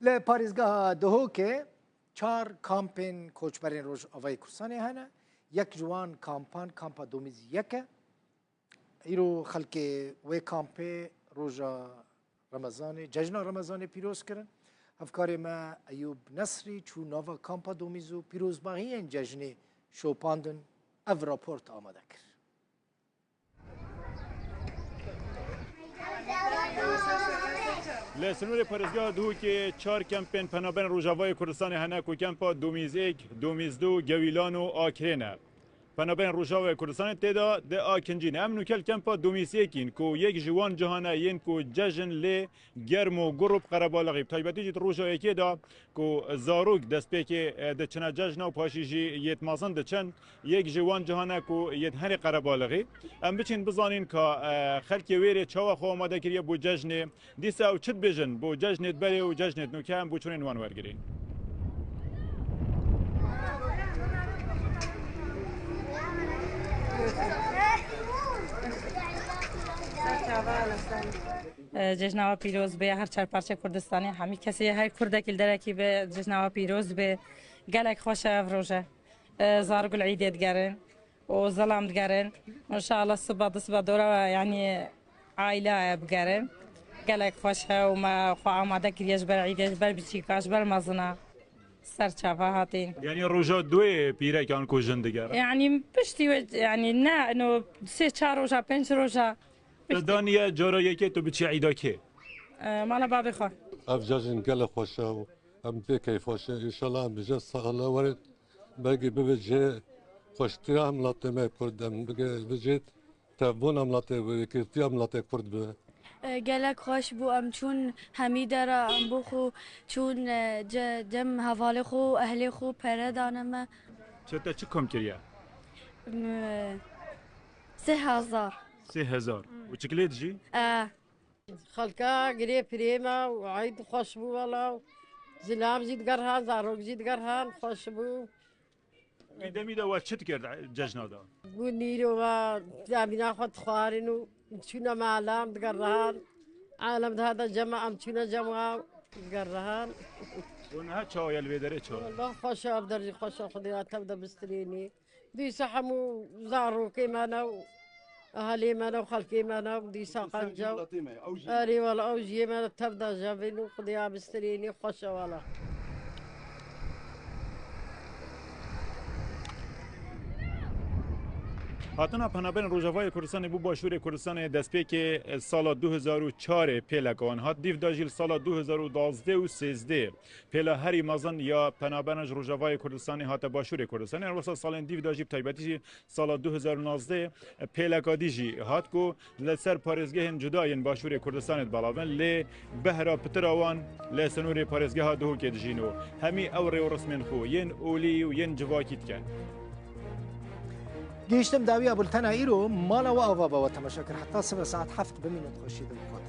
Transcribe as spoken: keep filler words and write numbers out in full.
Li parêzgeha Duhokê çar kampên koçberên Rojavayê Kurdistanê hene. Yek ji wan kampan, kampa Domîz yek e. Îro xelkê wê kampê roja Remezanê, cejna Remezanê pîroz kirin. Hevkarê me Eyûb Nesrî çû nava kampa Domîz û pîrozbahiyên cejnê şopandin. Ev raport amade kir. Li sînorê parêzgeha Duhokê çar kempên penaberên Rojavayê Kurdistanê hene ku kempa Domîz êk, Domîz du, Gewîlan û Akirê ne. Penaberên Rojavayê Kurdistanê tê de diakincîne. Em nûke li kempa Domîz êk in ku yek ji wan cihane yên ku cejn lê germ û gur û bi qerebalixî, bi taybetî jî di roja yekê de ku zarok destpêkê, e, diçine cejna û paşî jî yêt mezin diçin, yek ji wan cihane ku yêt herê qerebalixî. Em biçin bizanîn ka, e, xelkê wêrê çawa xwe amade kiriye bo cejnê, dîsa ew çi dibêjin bo cejnêt berê û cejnêt nûke, em boçûnên wan wergirîn. E, cejna we pîroz be, her çar parçe Kurdistanê, hemî kesê, her kurdekî li derekî be, cejna we pîroz be. Gelek xweş e ev roje. E, zarok li îdê digerin û zilam digerin. Înşallah siba du siba dora, yanî aîle bigerin. Gelek xweş e û me xwe amade kiriye ji ber îdê, ji ber biçîka, ji ber mezina. Ser çava hatîn. Yanî roja duê pîrekan ku jin digerin. Yanî piştî wê, yanî ne, no sê çar roja, pênc roja. Te daniye cara yekê tu biçî îda kê? E, mala babê xwe. Ev cejn gelek xweş e û em pê keyfxweş e. Înşallah em bi jê saxle werin. Belkî bibe cihê xweştiya miletê me Kurd, em bike, bibe cihê tevbûna miletê, yekîtiya miletê Kurd bibe. E, gelek xweş bû. Em çûn hemî dera, em bo xwe çûn, e, ce-, cem hevalê xwe û ehlê xwe pere dane me. Çi te çi kom kiriye? M-, sê hezar. Sê hezar. Û çiklêt jî? E. Xelka girê pirê me û eyd xweş bû wela. Zilam jî digerhan, zarok jî digerhan, xweş bû. Wî demî de we çi dikir cejna de? Bû nîro ve, demîna xwe dixwarin û çûne melan digerhan. Alem daha da cema, em çûne cema digerhan. Û niha çawa ye li vê derê çawa? Wela xweş e, ev der jî xweş e, Xwedê ya tev de bistirênî. Dîsa hemû zarokê me ne û ahalê me ne û xelkê me ne û dîsa qenc e. Erê wela ew jiyê me ne tev de jevin û Xwedê ya bistirênî xweş e wela. Hatina penaberên Rojavayê Kurdistanê bo Başûrê Kurdistanê destpêkê sala du hezar û çarê pêleka wan hat. Dîv de jî li sala du hezar û duwazdeh û sêzdeh pêla herî mezin ya penaberan ji Rojavayê Kurdistanê hate Başûrê Kurdistanê. Her wisa salên dîv de jî, bi taybetî jî sala du hezar û nozdeh pêleka dî jî hat ku li ser parêzgehên cuda yên Başûrê Kurdistanê dibelavin, lê behra pitira wan li sînorê parêzgeha Duhokê dijîn û hemî ew rê û rismên xwe yên olî û yên civakî dikin. Gihîştim dawiya bultena îro, mala we ava be we temaşe kir. Heta sibe saet heft bimînin xweşî dilxwet.